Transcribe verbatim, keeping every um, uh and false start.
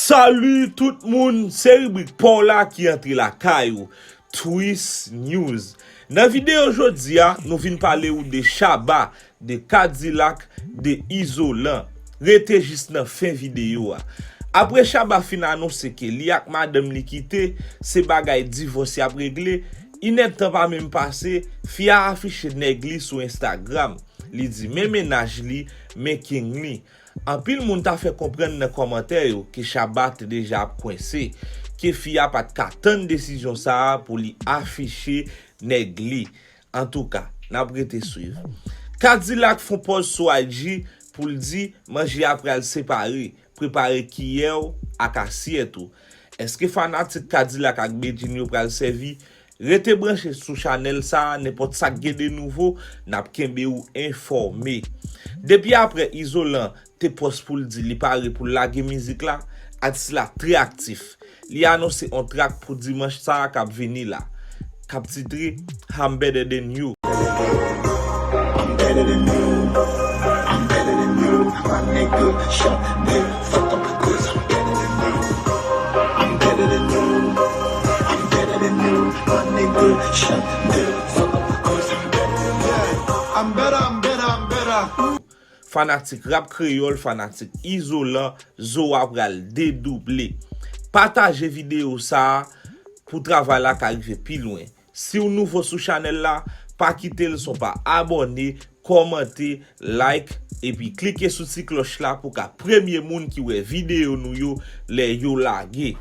Salut tout moun, se ribrik pa w la ki antre lakay ou, Twist News. Nan videyo jodi a, nou vin pale ou de Shabba, de Kadilak, de Izolan. Rete jis nan fen videyo a. Apre Shabba fin anonse ke li ak madanm li kite, se bagay divòs y ap regle, inèdtan pa menm pase, fi a afiche nèg li sou Instagram. Li di men mennaj li, men king li. Anpil moun ta fè konprann nan kòmantè yo ke Shabba te deja ap kwense, ke fi a pa t ka tann desizyon sa a pou li afiche nèg li. Antouka, n ap rete swiv. Kadilak fon pòz sou I G pou l di manje a pral separe, prepare kiyè w ak asyèt ou. Èske fanatik Kadilak ak Bedjine yo pral sèvi? Rete branche sou chanèl sa a, nenpòt sa k gen de nouvo, n ap kenbe ou enfòme. Depi apre Izolan te pòs pou l di li pare pou l lage mizik la, atis la trè aktif. Li anonse on trak pou dimanch sa a k ap vini la, k ap titre I'm Better Than You. I'm better than you. I'm better than you. My nigga, shut the fuck up, 'cause I'm better than you. I'm better than you. I'm better than you. My nigga, shut the fuck up, 'cause I'm better than you. I'm better, I'm better, I'm better. Fanatik rap kreyòl, fanatik Izolan, zo a pral dedouble. Pataje videyo sa a pou travay la ka rive pi lwen. Si w nouvo sou chanèl la, pa kite l san w pa abòne, kòmante, like, epi klike sou ti klòch la pou w ka premye moun ki wè videyo nou yo lè yo lage.